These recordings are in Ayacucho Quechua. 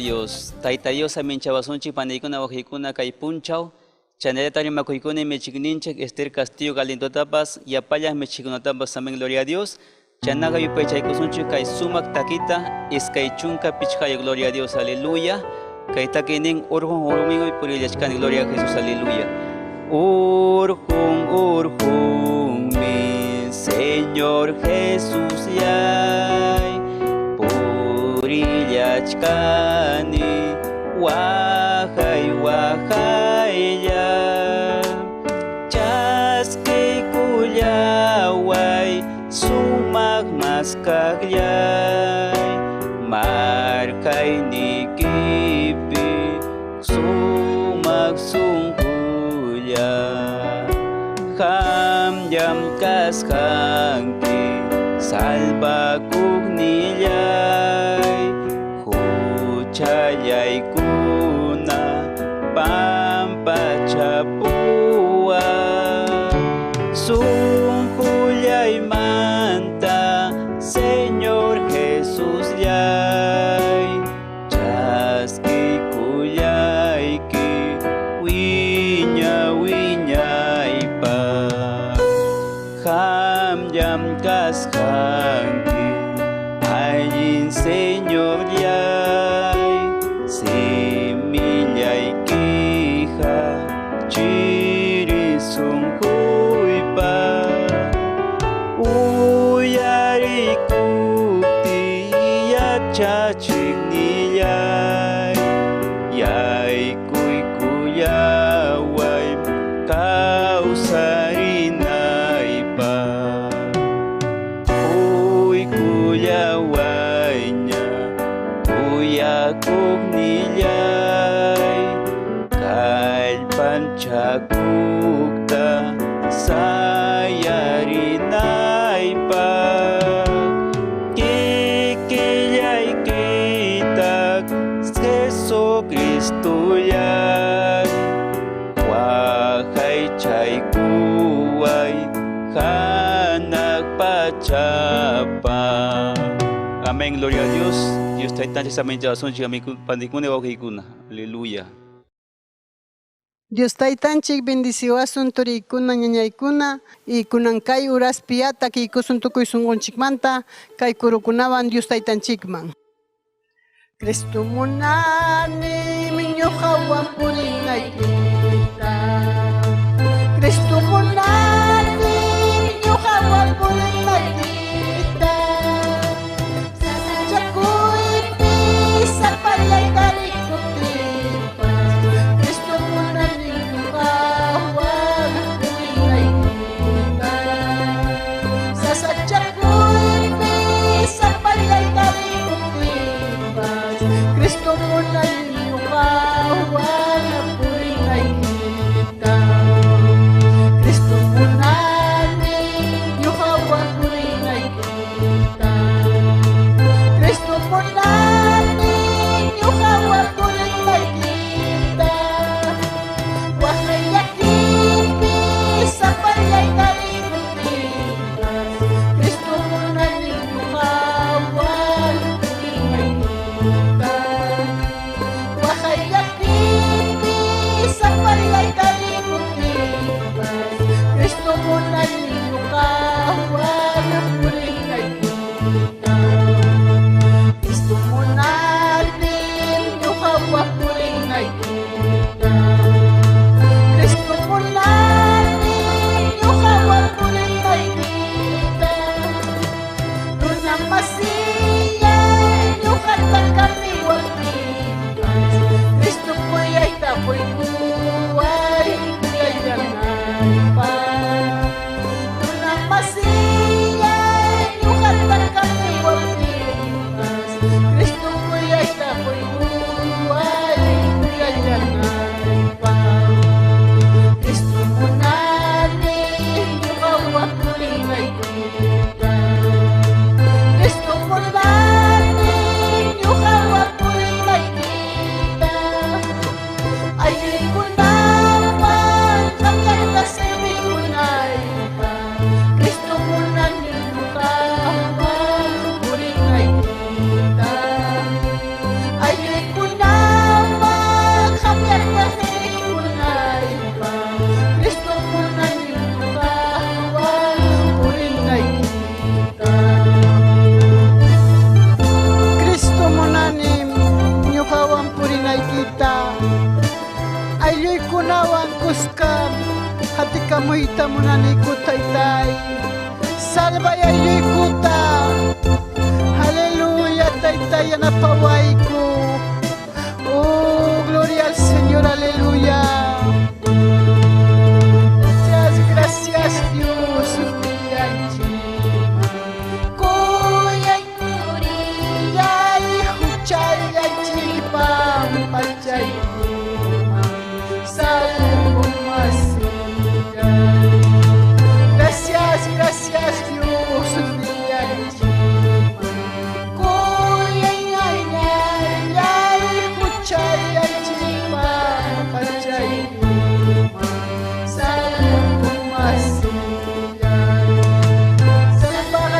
Dios, Tayta Dios aminchawasunchik paniykuna wawqiykuna kay punchaw chaynallata rimakuykuna michikninchik Esther Castillo Galindotapas yapallan michikunatapas amén gloria a Dios. Chaynaqa yupaychaykusunchik kay sumaq takita 25 gloria a Dios aleluya. Kay takinin urqun urqunmi purillachkani gloria a Jesús aleluya. Urqun urqunmi Señor Jesús yay purillachkani waqay waqaylla chaskiykullaway sumaq maskaqllay markaynikipi sumaq sunqulla qamllam kasqanki salvakuqnillay huchallaykuna pampachapuway sunqullaymanta Señor Jesusllay chaskikullayki wiña wiñaypaq qamllam kasqanki allin Señorllay simillaykiqa chiri sunquypaq uyarikuptiy yachachiqnillay yaykuykullaway kawsarinaypaq quykullawayña kuyakuqnillay kallpanchakukta sayarinaypaq kikillaykitaq Jesucristollay waqaychaykuway hanaq pachapaq. Amén, gloria a Dios. Dios taytanchik amén chawasunchik panikuna wawqiykuna. Aleluya. Dios taytanchik bendiciwasun turiykuna ñañaykuna y kunan kay uraspi takiykusun tukuy sunqunchikmanta kay kurukunawan Dios taytanchikman. Cristo munanim ñuqawan purinaykita. Cristo munanim ñuqawan purinaykita. Sasachakuypi sapallay tarikuptinpas, Cristo munanim ñuqawan purinaykita. Sasachakuypi sapallay tarikuptinpas, Cristo munanim ñuqawan purinaykita. Cristo munanim ñuqawan purinaykita. Cristo munanim ñuqawan purinaykita. Waqay llakipi sapallay tarikuptinpas, Cristo munanim ñuqawan purinaykita. Waqay llakipi sapallay tarikuptinpas, Cristo munanim ñuqawan purinaykita. Cristo munanim ñuqawan purinaykita. Cristo munanim ñuqawan purinaykita. Runa masillay ñuqata kamiwaptinpas, Cristo kuyayta quykuway kuyayllanaypaq. Runa masillay ñuqata kamiwaptinpas, Cristo kuyayta quykuway kuyayllanaypaq. Cristo munanim ñuqawan purinaykita. Cristo munanim ñuqawan purinaykita. Aylluykunawan qamllata servikunaypaq, Cristo munanim ñuqawan purinaykita. Aylluykunawan qamllata servikunaypaq, Cristo munanim ñuqawan purinaykita. Cristo munanim ñuqawan purinaykita. Aylluykunawan kuska qatikamuyta munaniku taytay. Salvay aylluykuta. Aleluya, taytay, yanapawayku. Oh, gloria al Señor, aleluya. Gracias, gracias Dios, Kuyay kuriyay huchayay pampachaykuma salvo masillay. Gracias, gracias Dios, Kuyay ay ay huchayay pampachaykuma salvo masillay. Señor,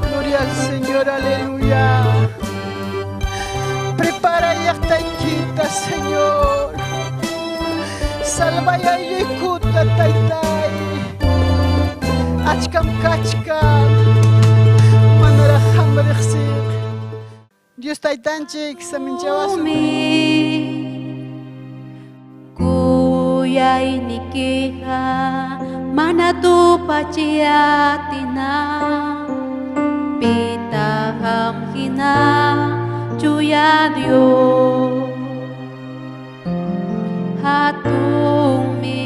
Gloria al Señor, aleluya. Prepara llaqtaykita, Señor. Salvay aylluykuta, taytay. Achkam kachkan. Manaraq qam riqsiq. Dios taytanchik saminchawasun. Kuyaynikiqa mana tupachiyatina pitaq qam hina chuya Dios hatunmi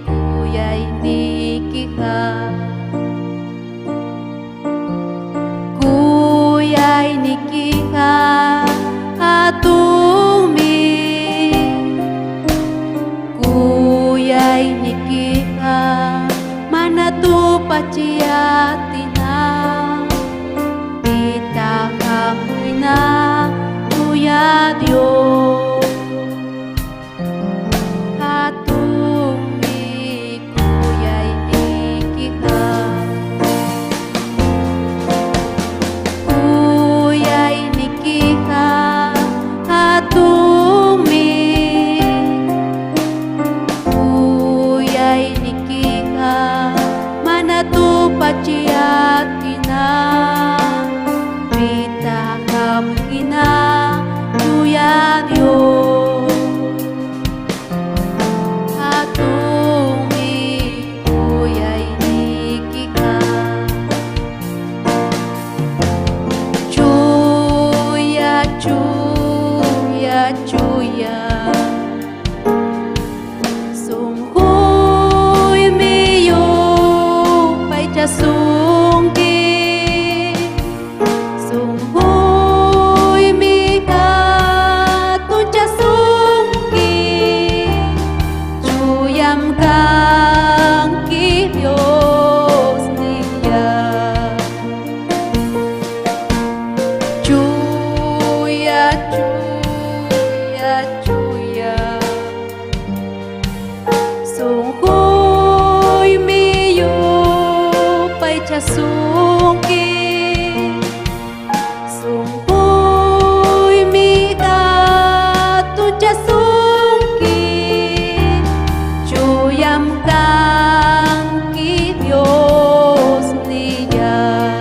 kuyaynikiqa kuyaynikiqa hatunmi kuyaynikiqa mana tupachiyatina. Tupachiatina Pita hamhina Chuya Dios Hatunmi kuyaynikika Chuya, chuya, chuya Sunquymi yupaychasunki Sunquymi hatunchasunki Chuyam kanki Diosnilláy Chuya, chuya, chuya Sunquymi yupaychasunki Sunquymi hatunchasunki Chuyam kanki Diosnilláy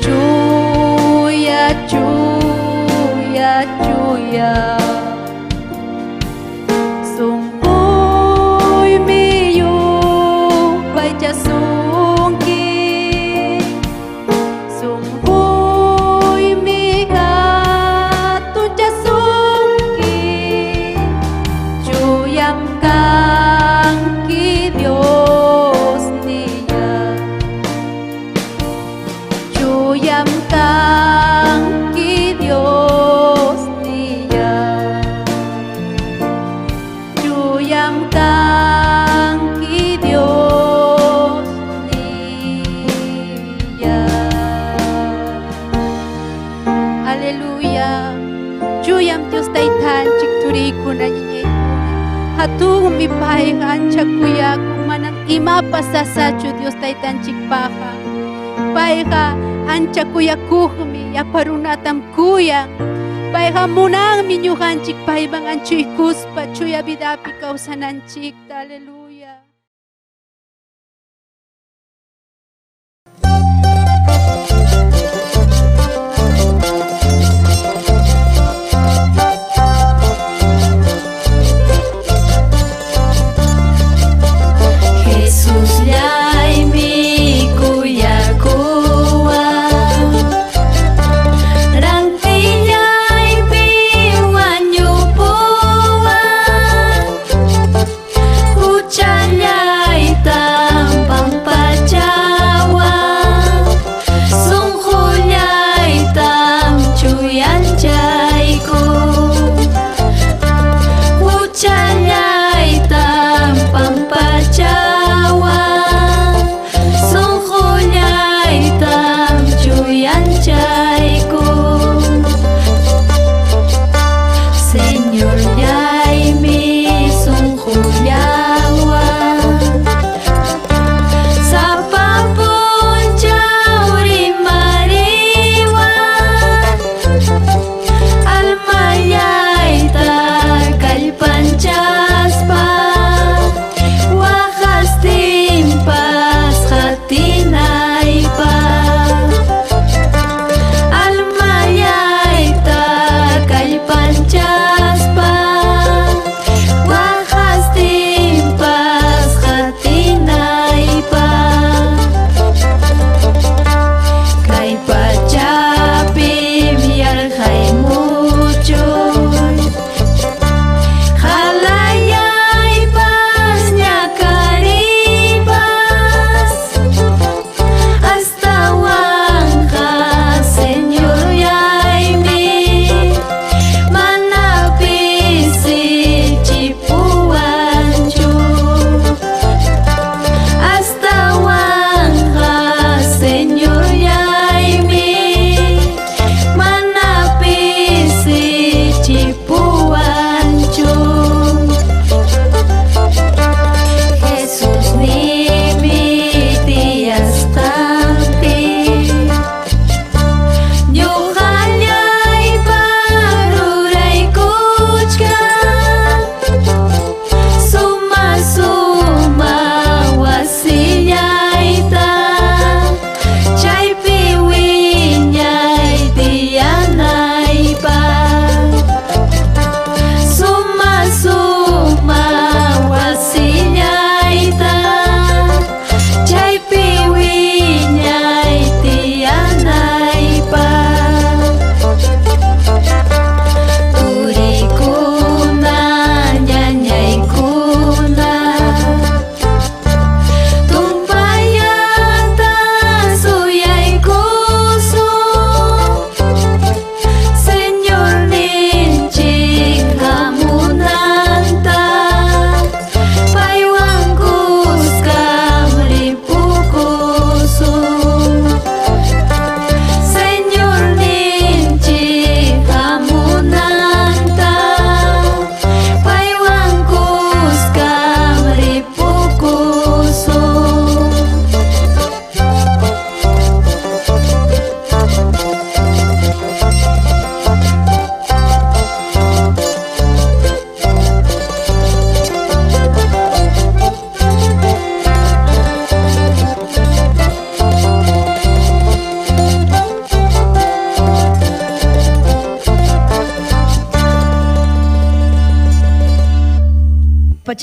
Chuya, chuya, chuya Sunquymi yupaychasunki Sunquymi hatunchasunki Chuyam kanki Diosnilláy Chuyam kanki Diosnilláy Chuyam kanki Diosnilláy Aleluya. Chuyam Dios taytanchik turikuna ñiñaykuna. Hatunmi payqa ancha kuyakun manam imapas sasachu Dios taytanchikpaqqa. Payqa ancha kuyakuqmi llapa runatam kuyan. Payqa munanmi ñuqanchik payman anchuykuspa chuya vidapi kawsananchikta. Aleluya. Jesusllaymi kuyakuwan Rantillaypi wañupuwan Huchallayta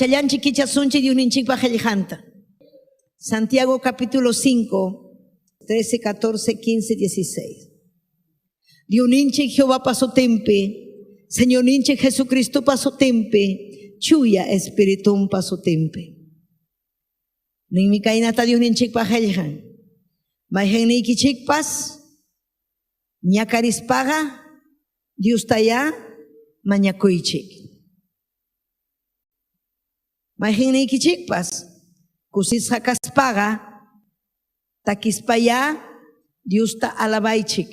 Kachallanchik kichasunchik Diosninchikpa qillqanta. Santiago capítulo 5, 13, 14, 15, 16. Diosninchik Jehovapa sutinpi, Señorninchik Jesucristopa sutinpi, Chuya Espiritunpa sutinpi. Ninmi kaynata Diosninchikpa qillqan. Mayqanniykichikpas ñakarispaqa Diostayá mañakuychik. Mayqanniykichikpas kusisqa kaspaqa takispayá Diosta alabaychik.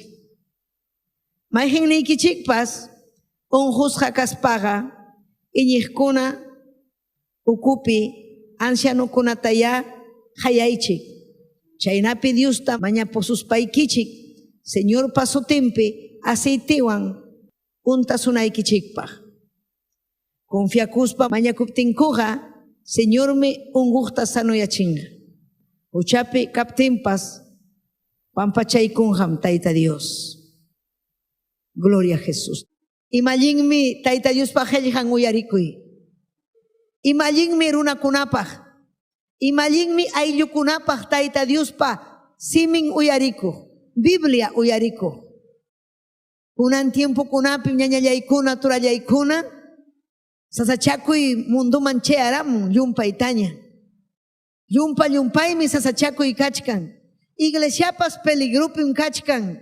Mayqanniykichikpas unqusqa kaspaqa iñiqkuna ukupi ancianokunatayá qayaychik. Chaynapi Diosta mañapususpaykichik Señorpa sutinpi aceitewan untasunaykichikpaq. Confiakuspa mañakuptinkuqa Señormi unquqta sanoyachinqa. Huchapi kaptinpas pampachaykunqam Tayta Dios. Gloria a Jesús. Imallinmi Tayta Diospa qillqan uyarikuy. Imallinmi runakunapaq. Imallinmi ayllukunapaq Tayta Diospa simin uyarikuq. Biblia uyarikuq. Kunan tiempokunapim ñañallaykuna, turallaykuna, sasachakuy munduman chayaramun llumpaytaña. Llumpa llumpaymi sasachakuy kachkan. Iglesiapas peligrupim kachkan.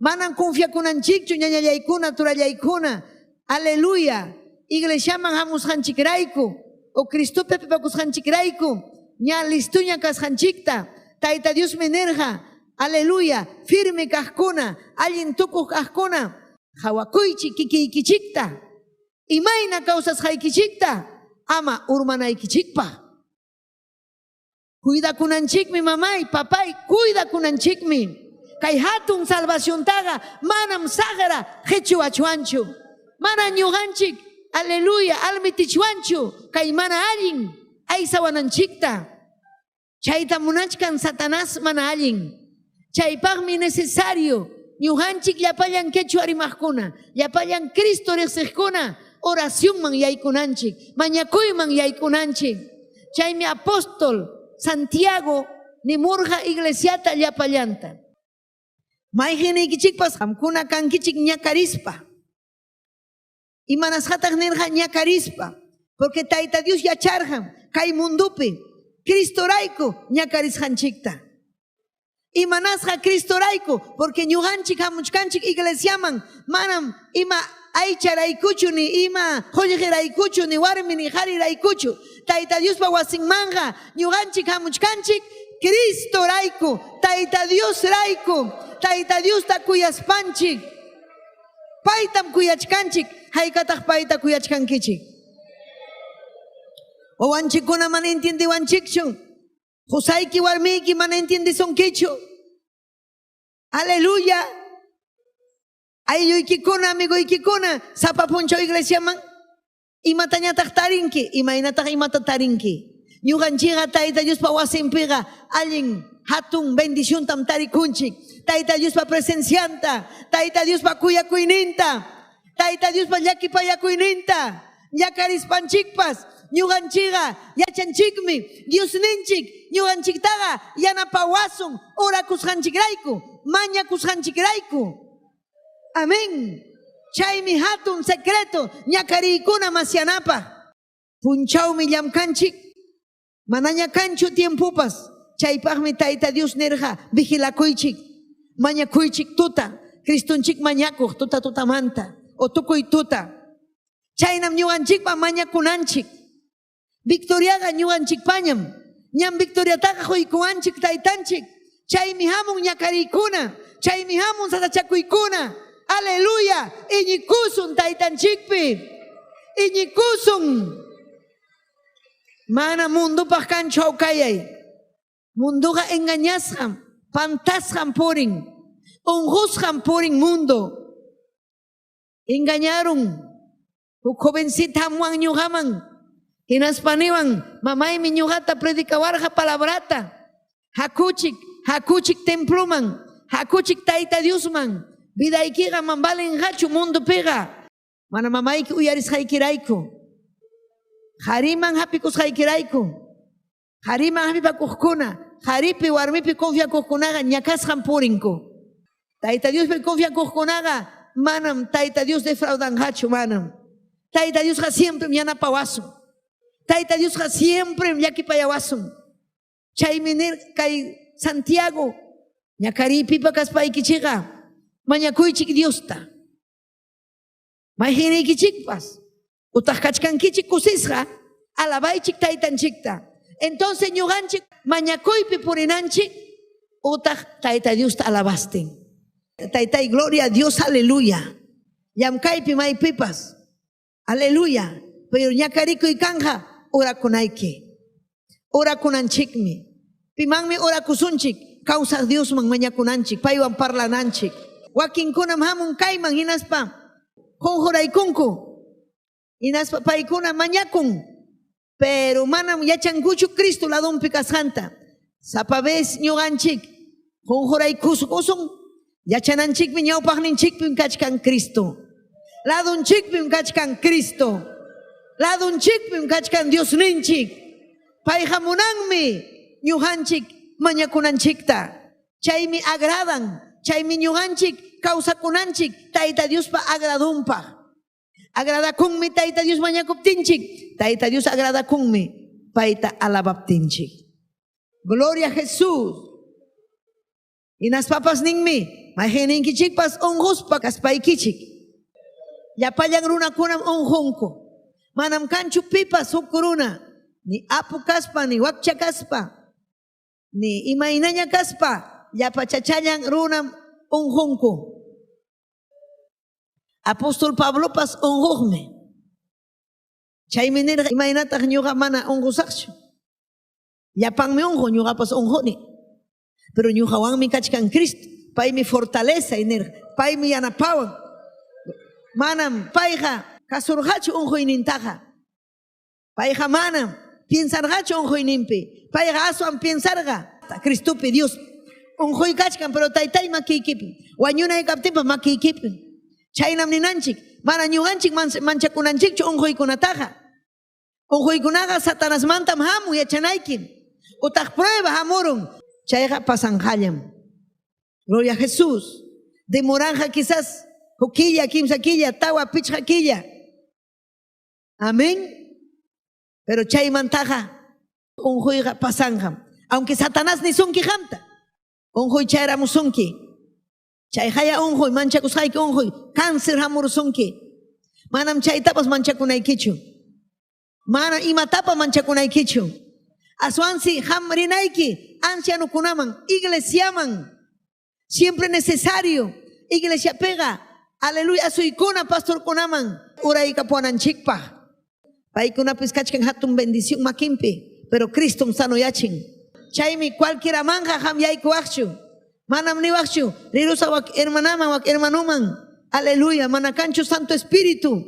Manam confiakunanchikchu ñañallaykuna, turallaykuna. Aleluya. Iglesiaman hamusqanchikrayku o Cristopi hapipakusqanchikrayku ña listuña kasqanchikta. Tayta Diosmi nirqa, aleluya, firme kaqkuna, allin tukuq kaqkuna, qhawakuychik kikiykichikta. Imayna kawsasqaykichikta ama urmanaykichikpaq. Cuidakunanchikmi mamay, papay, cuidakunanchikmi. Kay hatun salvaciontaqa manam saqra qichuwachwanchu. Mana ñuqanchik, aleluya, almitichwanchu kay mana allin aysawananchikta. Chayta munachkan Satanás mana allin. Chaypaqmi necesario ñuqanchik llapallan quechua rimaqkuna, llapallan Cristo riqsiqkuna oracionman yaykunanchik, mañakuyman yaykunanchik. Chaymi apóstol Santiago nimurqa iglesiata llapallanta. Mayqiniykichikpas qamkuna kankichik ñakarispa. Imanasqataq nirqa ñakarispa, porque Tayta Dios yacharqam kay mundupi Cristorayku ñakarisqanchikta. Imanasqa Cristorayku, porque ñuqanchik hamuchkanchik iglesiaman manam ima aycharaykuchu ni ima qullqiraykuchu ni warmi ni qariraykuchu. Tayta Diospa wasinmanqa ñuqanchik hamuchkanchik Cristorayku, Tayta Diosrayku, Tayta Diosta kuyaspanchik. Paytam kuyachkanchik, haykataq payta kuyachkankichik. Wawanchikkuna mana entiendewanchikchu. Qusayki warmiyki mana entiendesunkichu. Aleluya. Aylluykikuna, amigoykikuna, sapa punchaw iglesiaman imatañataq tarinki, imaynataq imata tarinki. Ñuqanchikqa Tayta Diospa wasinpiqa allin hatun bendiciontam tarikunchik. Tayta Diospa presencianta, Tayta Diospa kuyakuyninta, Tayta Diospa llakipayakuyninta, ñakarispanchikpas ñuqanchikqa yachanchikmi Diosninchik ñuqanchiktaqa yanapawasun orakusqanchikrayku, mañakusqanchikrayku. Amén. Chaymi hatun secreto ñakariykuna masyanapaq. Punchawmi llamkanchik, manaña kanchu tiempopas. Chaypaqmi Tayta Dios nirqa vigilakuychik, mañakuychik tuta, Cristonchik mañakuq tuta tutamanta o tukuy tuta. Chaynam ñuqanchikpa mañakunanchik. Victoriaqa ñuqanchikpañam. Ñam victoriataqa quykuwanchik taytanchik. Chaymi hamun ñakariykuna, chaymi hamun sasachakuykuna. Aleluya, iñikusun taytanchikpi. Iñikusun. Mana mundupaq kanchu hawkayay. Munduqa engañasqam, pantasqam purin, unqusqam purin mundo. Engañaron. Huk jovencita hamuwan ñuqaman. Hinaspa niwan, mamaymi ñuqata predicawarqa palabrata. Hakuchik, hakuchik temploman, hakuchik Tayta Diosman. Vidaykiqa man valinqachu mundupiqa. Mana mamayki uyarisqaykirayku. Qariman hapikusqaykirayku. Qariman hapipakuqkuna, qaripi warmipi confiakuqkunaqa ñakasqam purinku. Tayta Diospi confiakuqkunaqa manam Tayta Dios defraudanqachu, manam. Tayta Diosqa siemprem yanapawasun. Tayta Diosqa siemprem llakipayawasun. Chaymi nir kay Santiago, ñakariypipa kaspaykichikqa mañakuychik Diosta. Mayqiniykichikpas utaq kachkankichik kusisqa, alabaychik Taytanchikta. Entonces ñuqanchik mañakuypi purinanchik utaq Tayta Diosta alabastin. Taytay, gloria a Dios, aleluya. Llamkaypi maypipas, aleluya. Pero ñakarikuy kanja orakunayki. Orakunanchikmi. Pimanmi orakusunchik, kawsaq Diosman mañakunanchik, paywan parlananchik. Wakinkunam hamun kayman hinaspa qunquraykunku. Hinaspa paykuna mañakun, pero manam yachankuchu Cristo ladunpi kasqanta. Sapa vez ñuqanchik qunquraykusun, yachananchikmi ñawpaqninchikpim kachkan Cristo. Ladunchikpim kachkan Cristo. Ladunchikpim kachkan Diosninchik. Payqa munanmi ñuqanchik mañakunanchikta. Chaymi agradan, chaymi ñuqanchik kawsakunanchik Tayta Diospa agradunpaq. Agradakunmi Tayta Dios mañakuptinchik, Tayta Dios agradakunmi payta alabaptinchik. Gloria a Jesús. Hinaspapas ninmi, mayqinninkichikpas unquspa kaspaykichik. Llapallan runakunam unqunku. Manam kanchu pipas huk runa, ni apu kaspa, ni wakcha kaspa, ni imaynaña kaspa, llapachachallan runam unqunku. Apóstol Pablopas unquqmi. Chaymi nirqa, imaynataq ñuqa mana unqusaqchu. Llapanmi unqu, ñuqapas unquni. Pero ñuqawanmi kachkan Cristo. Paymi fortaleza nirqa, paymi yanapawan. Manam payqa kasurqachu unquynintaqa. Payqa manam piensarqachu unquyninpi. Payqa aswan piensarqa Cristopi Dios. Unquy kachkan, pero taytay makiykipi. Wañunay kaptinpas makiykipi. Chaynam ninanchik, mana ñuqanchik manchakunanchikchu unquykunataqa. Unquykunaqa Satanasmantam hamun yachanayki. Utaq prueba hamurun. Chayqa pasanqallam. Gloria a Jesús. Demoranja quizás huk killa, kimsa killa, tawa, pichqa killa. Amén. Pero chaymantaqa unquyqa pasanqam. Aunque Satanás nisunki qamta. Unquy chayramusunki. Chayqaya unquy, manchakusqayki unquy, cáncer hamurusunki. Manam chaytapas manchakunaykichu. Mana imatapa manchakunaykichu. Aswansi qam rinayki ancianukunaman, iglesiaman. Siempre necesario. Iglesiapiqa, aleluya, asuykuna pastorkunaman uraykapuwananchikpaq. Paykunapis kachkan hatun bendición makinpi, pero Cristom sanoyachin. Chaymi cualquieramanja qam yaykuwaqchu. Manam niwaqchu, rirusa wak hermanaman, wak hermanuman. Aleluya, mana kanchu Santo Espíritu.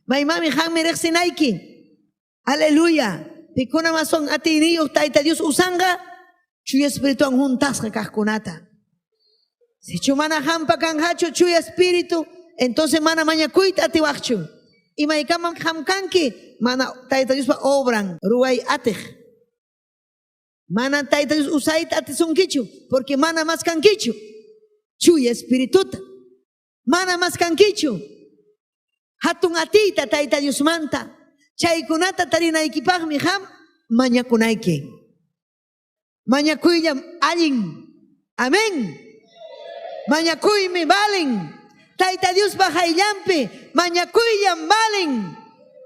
Maymami qammi riqsinayki. Aleluya. Pikuna aswan atiyniyuq Tayta Dios usanqa Chuya Espirituwan juntasqa kaqkunata. Sichu mana qampa kanqachu Chuya Espíritu, entonces mana mañakuyta atiwaqchu. Imaykamam qam kanki mana Tayta Diospa obran ruway atiq. Mana Tayta Dios usayta atisunkichu, porque mana maskankichu Chuya Espirituta. Mana maskankichu hatun atiyta Tayta Diosmanta. Chaykunata tarinaykipaqmi qam mañakunayki. Mañakuyllam allin. Amén. Mañakuymi valen. Tayta Diospa qayllanpi mañakuyllam valen.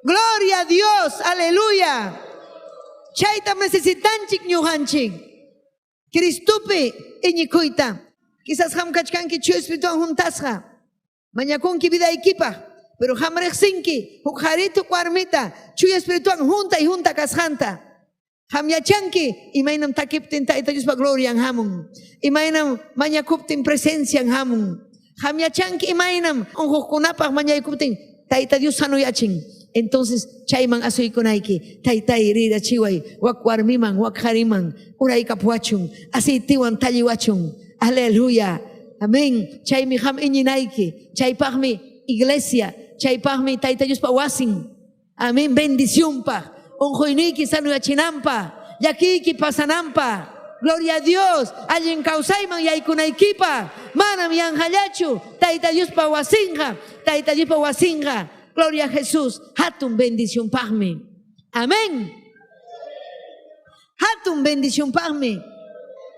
Gloria a Dios, aleluya. Chaytam necesitanchik ñuqanchik. Cristopi iñikuyta. Quizás qam kachkanki Chuya Espirituwan juntasqa. Mañakunki vidaykipaq, pero qam riqsinki huk qharita huk warmita Chuya Espirituwan junta y junta kasqanta. Qam yachanki imaynam takiptin Tayta Diospa glorian hamun. Imaynam mañakuptin presencian hamun. Qam yachanki imaynam unquqkunapaq mañaykuptin Tayta Dios sanuyachin. Entonces chayman asuykunayki, taytay rirachiway, wak warmiman, wak qhariman, uraykapuwachun, aceitiwan talliwachun. Aleluya. Amén. Chaymi qam iñinayki. Chaypaqmi iglesia, chaypaqmi Tayta Diospa wasin. Amén. Bendición paq. Unquyniyki sanuyachinanpaq, llakiyki pasananpaq. Gloria a Dios, allin kawsayman yaykunaykipaq. Manam yanqallachu Tayta Diospa wasinqa, Tayta Diospa wasinqa. Gloria a Jesús, hatun bendicionpaqmi. Amén. Hatun bendicionpaqmi.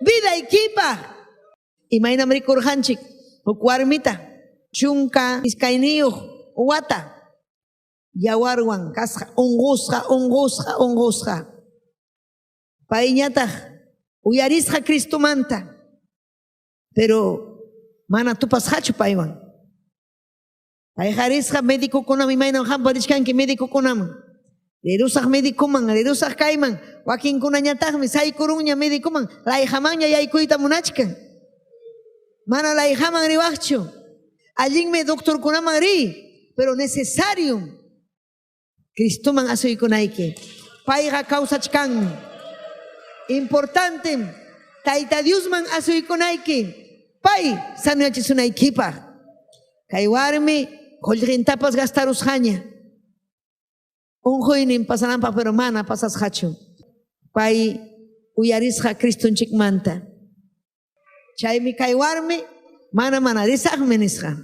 Vidaykipaq. Imaynam rikurqanchik huk warmita 12 wata yawarwan kasqa, unqusqa, unqusqa, unqusqa. Payñataq uyarisqa Cristomanta, pero mana tupasqachu paywan. Payqa risqa médicokunaman, imaynam qampa richkanki médicokunaman. Rirusaq médicoman, rirusaq kayman, wakinkunañataqmi saykurunña médicoman, layqamanña yaykuyta munachkan. Mana layqaman riwaqchu. Allinmi doctorkunaman riy, pero necesariom Cristoman asuykunayki. Payqa kawsachkanmi. Importantem Tayta Diosman asuykunayki, pay sanuyachisunaykipaq. Kay warmi qullqintapas gastarusqaña. Unquynin pasananpaq, pero mana pasasqachu. Pay uyarisqa Cristonchikmanta. Chaymi kay warmi mana mana risaqmi nisqa.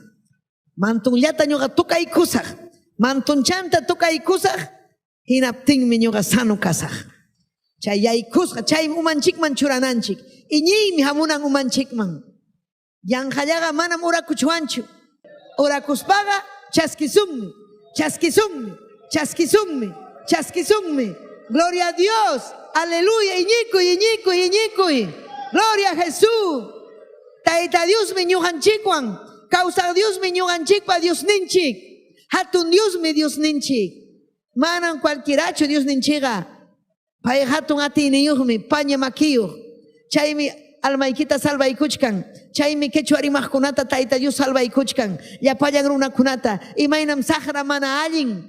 Mantunllata ñuqa tukaykusaq. Mantunchanta tukaykusaq, hinaptinmi ñuqa sano kasaq. Chay yaykusqa, chaymi umanchikman churananchik. Iñiymi hamunan umanchikman. Yanqallaqa manam orakuchwanchu. Orakuspaqa chaskisunmi, chaskisunmi, chaskisunmi, chaskisunmi. Gloria a Dios. Aleluya. Iñikuy, iñikuy, iñikuy. Gloria a Jesús. Tayta Diosmi ñuqanchikwan. Kawsaq Diosmi ñuqanchikpa Diosninchik. Hatun Diosmi Diosninchik. Manam cualquierachu Diosninchikqa. Pay hatun atiyniyuqmi, paña makiyuq. Chaymi almaykita salvaykuchkan. Chaymi quechua rimaqkunata Tayta Dios salvaykuchkan. Llapallan runakunata. Imaynam saqra mana allin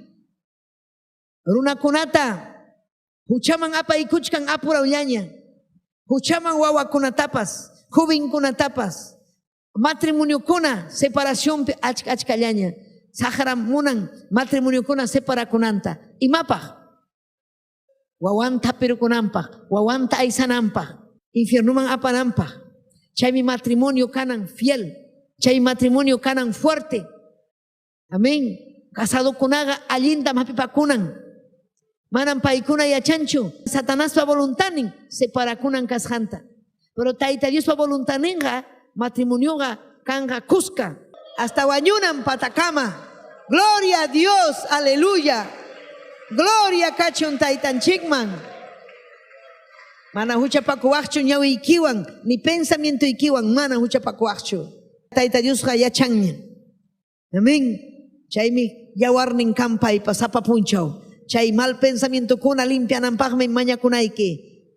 runakunata huchaman apaykuchkan apurawllaña. Huchaman wawakunatapas, jovenkunatapas. Matrimoniokuna separacionpi achka achkallaña. Saqram munan matrimoniokuna separakunanta. Imapaq? Wawanta pirukunanpaq, wawanta aysananpaq, infiernuman apananpaq. Chaymi matrimonio kanan fiel, chay matrimonio kanan fuerte. Amén. Casadokunaqa allintam hapipakunan. Manam paykuna yachanchu Satanaspa voluntanin separakunan kasqanta. Pero Tayta Diospa voluntaninqa matrimonioqa kanqa kuska. Hasta wañunan patakama. Gloria a Dios, aleluya. Gloria kachun Taytanchikman. Mana huchapakuwaqchu ñawiykiwan, ni pensamientoykiwan mana huchapakuwaqchu. Tayta Diosqa yachanña. Amén. Chaymi yawarnin kan paypa sapa punchaw. Chay mal pensamientokuna limpiananpaqmi mañakunayki.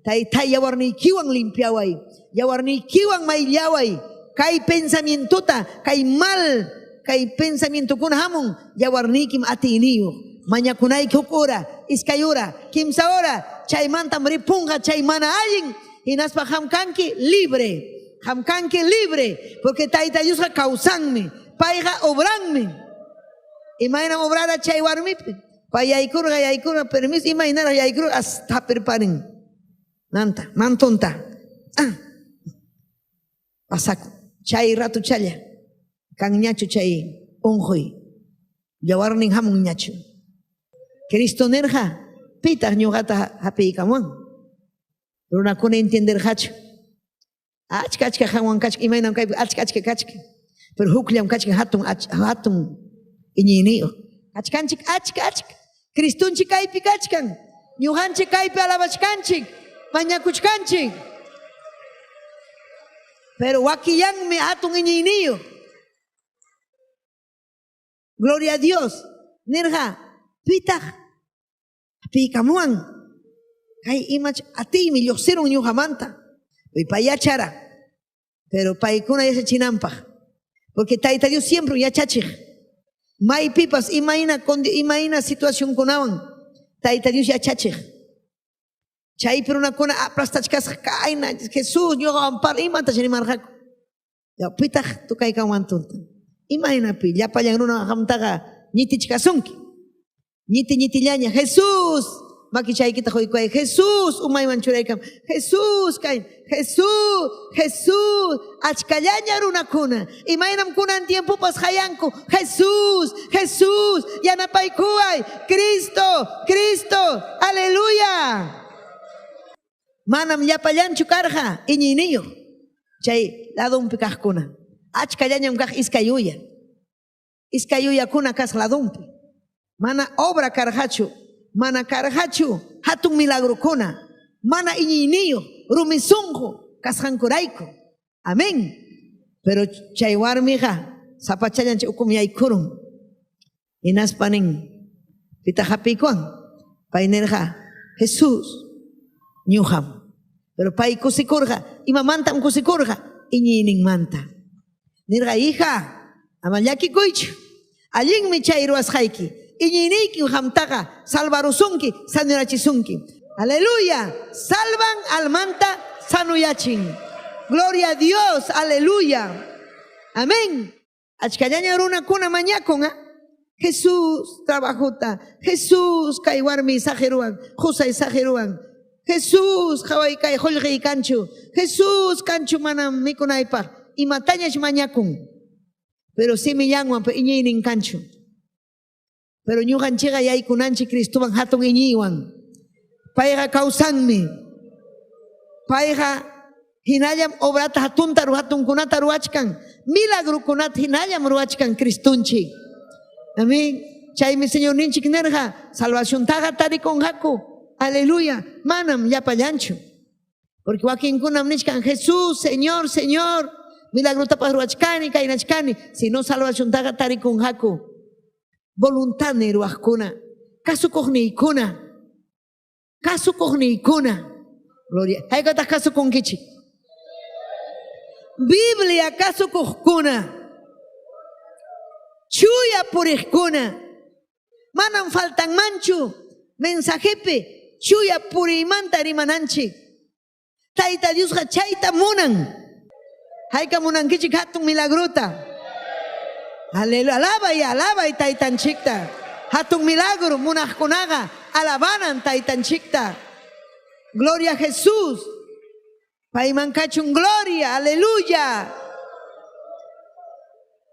Tayta yawarniykiwan limpiaway. Yawarniykiwan mayllaway. Kay pensamientota, kay mal, kay pensamientokuna hamun, yawarniykim atiyniyuq. Mañakunayki huk hora, iskay hora, kimsa hora, chaymantam ripunqa chay mana allin, hinaspa qam kanki libre. Qam kanki libre, porque Tayta Diosqa kawsanmi, payqa obranmi. Imaynam obrara chay warmipi? Pay yaykurqa, yaykurqa, permiso, imaynaraq yaykurqa, hasta hapirparin. Nanta, mantunta. Ah. Pasakun. Chay ratuchalla kanñachu chay unquy. Yawarnin hamunñachu. Cristo nirqa, pitaq ñuqata hapiykamuwan? Runakuna entienderqachu. Achka achka qanwan kachka, imaynam kaypi achka achka kachka. Pero hukllam kachkan hatun hatun iñiyniyuq. Kachkanchik achka achka. Cristonchik kaypi kachkan. Ñuqanchik kaypi alabachkanchik, mañakuchkanchik. Pero wakillanmi hatun iñiyniyuq. Gloria a Dios. Nirqa, pitaq hapiykamuwan? Kay imach atiymi lluqsirun ñuqamanta. Pay yachara. Pero paykuna yachachinanpaq. Porque Tayta Dios siempre yachachiq. Maypipas imayna imayna situacionkunawan Tayta Dios yachachiq. Chaypi runakuna aplastachkasqa kayna Jesús ñuqawan par imata rimarqaku. Ya pitaq tukaykawan tunta. Imaynapi llapallan runa qamtaqa ñitichkasunki. Ñiti ñitillaña Jesús. Makichaykita quykuway. Jesús, umayman churaykam. Jesús, kay. Jesús, Jesús. Achkallaña runakuna. Imaynam kunan tiempopas hayanku. Jesús, Jesús, yanapaykuway. Cristo, Cristo. Aleluya. Manam llapallanchu karqa iñiyniyuq. Chay ladunpi kaqkuna. Achkallañam kaq iskay uya. Iskay uyakuna kasqa ladunpi. Mana obra karqachu, mana karqachu hatun milagrokuna, mana iñiyniyuq, rumi sunqu kasqankurayku. Amén. Pero chay warmiqa sapachallan chay ukum yaykurun. Hinaspa nin, pitaq hapiykuwan? Pay nirqa, Jesús, ñuqam. Pero pay kusikurqa, imamantam kusikurqa? Iñiyninmanta. Nirqa, hija, ama llakikuychu. Allinmi chay ruwasqayki. Iñiyniykim qamtaqa salvarusunki, sanurachisunki. Aleluya. Salvan almanta sanuyachin. Gloria a Dios. Aleluya. Amén. Achkallaña runakuna mañakun, ¿ah? Jesús trabajota. Jesús kay warmi saqiruwan, qusay saqiruwan. Jesús qhaway kay qullqiy kanchu. Jesús kanchu manam mikunaypaq. Imatañach mañakun. Pero simillanwan iñiynin kanchu. Pero ñuqanchikqa yaykunanchik Cristowan hatun iñiywan. Payqa kawsanmi. Payqa hinallam obrata hatunta hatunkunata ruwachkan. Milagrukunata hinallam ruwachkan Cristonchik. Amén. Chaymi Señorninchik nirqa, salvaciontaqa tarikunqaku. Aleluya. Manam llapallanchu. Porque wakinkunam nichkan, Jesús, Señor, Señor, milagrotapas ruwachkani, kaynachkani, si no salvaciontaqa tarikunqaku. Voluntad ni ruwaqkuna, kasukuqniykuna, kasukuqniykuna. Gloria. Haykataq kasukunkichik? Biblia kasukuqkuna, chuya puriqkuna, manam faltanmanchu mensajepi chuya puriymanta rimananchik. Tayta Diosqa chayta munan. Hayka munankichik hatun milagrota. Aleluya. Alabay, alabay taytanchikta. Hatun milagro munaqkunaqa alabanan taytanchikta. Gloria a Jesús. Payman kachun gloria, aleluya.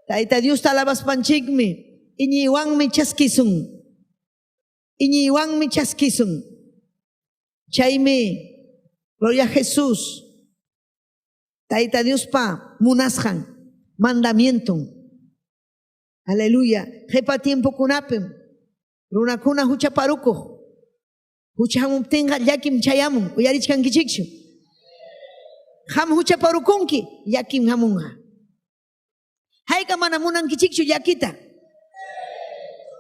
Tayta Diosta alabaspanchikmi iñiywanmi chaskisun. Iñiywanmi chaskisun. Chaymi, gloria a Jesús. Tayta Diospa munasqan mandamienton. Aleluya. Qhipa tiempokunapim runakuna huchaparukuq. Hucha hamuptinqa llakim chayamun. Uyarichkankichikchu? Qam huchaparukunki, llakim hamunqa. Hayka mana munankichikchu llakita.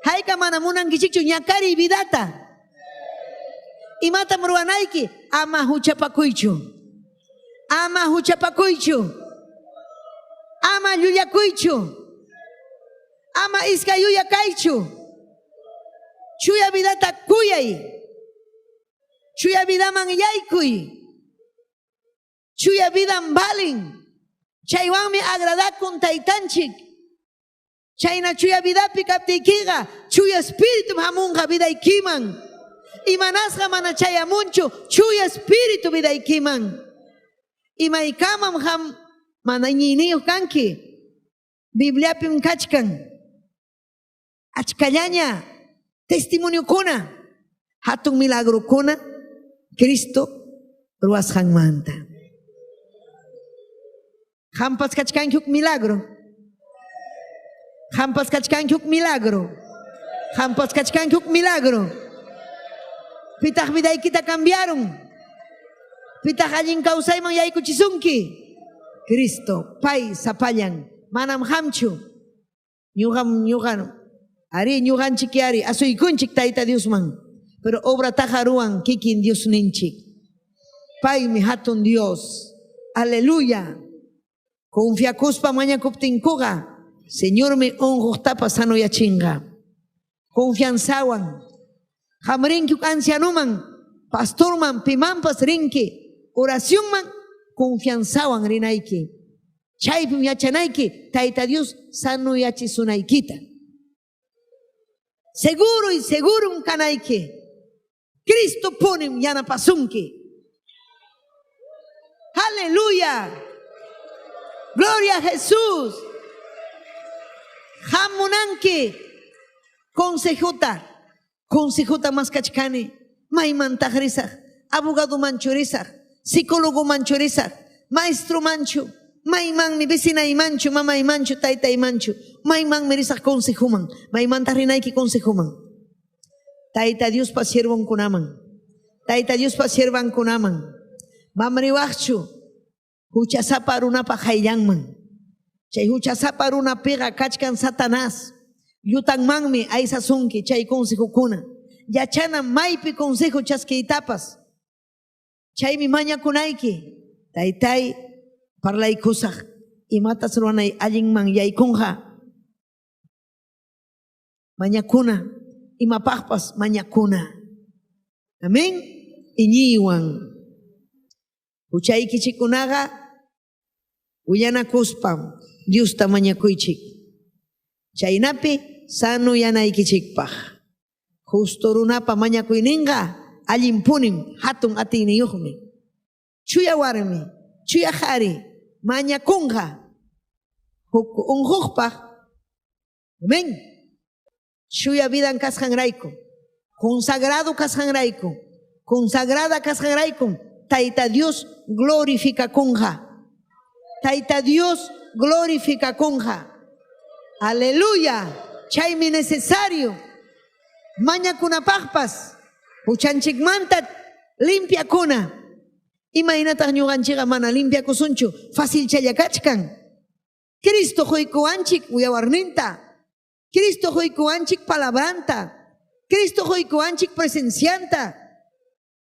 Hayka mana munankichikchu ñakariy vidata. Imatam ruwanayki? Ama huchapakuychu. Ama huchapakuychu. Ama llullakuychu. Ama iskay uya kaychu. Chuya vidata kuyay. Chuya vidaman yaykuy. Chuya vidan valin. Chaywanmi agradakun taytanchik. Chayna chuya vidapi kaptiykiqa, chuya espíritu hamunqa vidaykiman. Imanasqa mana chayamunchu, chuya espíritu vidaykiman. Imaykamam ham mana iñiyniyuq kanki. Bibliapim kachkan. Achkallaña testimoniokuna, hatun milagrokuna, Cristo ruwasqanmanta. Qampas kachkanki huk milagro. Qampas kachkanki huk milagro. Qampas kachkanki huk milagro. Pitaq vidaykita cambiaron. Pitaq allin kawsayman yaykuchisunki. Cristo, pay sapallan. Manam hamchu. Ñuqam ñuqam. Ari ñuqanchik ari asuykunchik Tayta Diosman. Pero obra taqa ruwan kikin Diosninchik. Paymi hatun Dios. Aleluya. Confiakuspa mañakuptinkuqa, Señormi unquqtapas sanuyachinqa. Confianzawan. Qam rinki huk ancianuman, pastorman, pimanpas rinki, oracionman confianzawan rinayki. Chaypim yachanayki Tayta Dios sanuyachisunaykita. Seguro y segurum kanayki. Cristopunim yanapasunki. Aleluya. Gloria a Jesús. Hamunanki. Consejota. Consejota maskachkani. Maymantaq risaq. Abogadomanchu risaq. Psicólogomanchu risaq. Maestromanchu. Maymanmi vecinaymanchu, mamaymanchu, taytaymanchu. Maymanmi risaq consejoman. Maymantaq rinayki consejoman. Tayta Diospa siervonkunaman. Tayta Diospa siervankunaman. Mamriwaqchu huchasapa runapa qayllanman. Chay huchasapa runapiqa kachkan Satanás. Llutanmanmi aysasunki chay consejokuna. Yachana maypi consejo chaskiytapas. Chaymi mañakunayki. Taytay parlaykusaq. Imatas ruwanay allinman yaykunqa. Mañakuna. Imapaqpas mañakuna. Amén. Iñiywan. Huchaykichikkunaqa willanakuspam Diosta mañakuychik. Chaynapi sanoyanaykichikpaq. Justo runapa mañakuyninqa allinpunim hatun atiyniyuqmi. Chuya warmi, chuya qhari mañakunqa huk unquqpaq. Amén. Chuya vidan kasqanrayku, consagrado kasqanrayku, consagrada kasqanrayku, Tayta Dios glorificakunqa. Tayta Dios glorificakunqa. Aleluya. Chaymi necesario mañakunapaqpas huchanchikmanta limpiakuna. Imaynataq ñuqanchikqa mana limpiakusunchu, facilchalla kachkan. Cristo quykuwanchik yawarninta. Cristo quykuwanchik palabranta. Cristo quykuwanchik presencianta.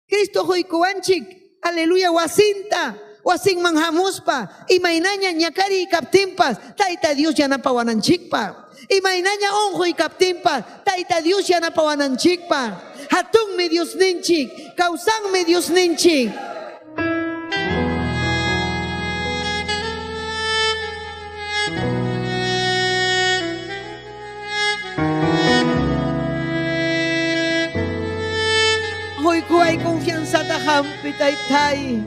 Cristo quykuwanchik, aleluya, wasinta. Wasinman hamuspa, imaynaña ñakariy kaptinpas, Tayta Dios yanapawananchikpa. Imaynaña unquy kaptinpas, Tayta Dios yanapawananchikpa. Hatunmi Diosninchik, kawsanmi Diosninchik. Quykuway confianzata qampi, Taytay.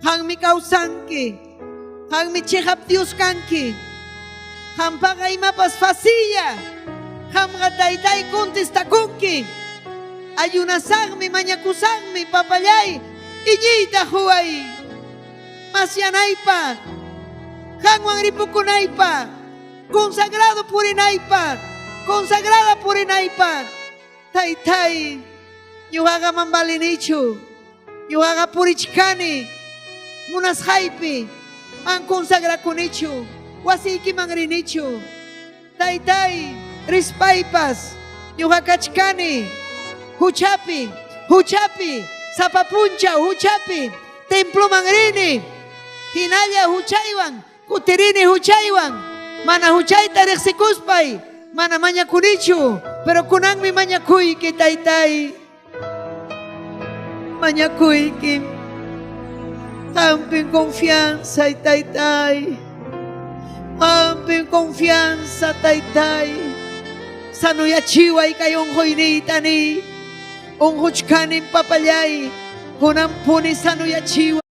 Qammi kawsanki. Qammi chiqap Dios kanki. Qampaqa imapas facilla. Qamqa Taytay contestakunki. Ayunasaqmi, mañakusaqmi, papallay, iñiyta quway. Masyanaypaq, qanwan ripukunaypaq, consagrado purinaypaq, consagrada purinaypaq. Taytay, ñuqaqa manvalinichu. Ñuqaqa purichkani, munasqaypi, man consagrakunichu, wasiykiman rinichu. Taytay, rispaypas, ñuqa kachkani, huchapi, huchapi, sapa punchaw huchapi, temploman rini, hinalla huchaywan, kutirini huchaywan, mana huchayta riqsikuspay, mana mañakunichu, pero kunanmi mañakuyki, Taytay. Mañakuyki. Qampin confianza, Taytay. Qampin confianza, Taytay. Sanoyachiway kay unquyniyta ni. Unquchkanin papallay. Kunanpuni sanoyachiway.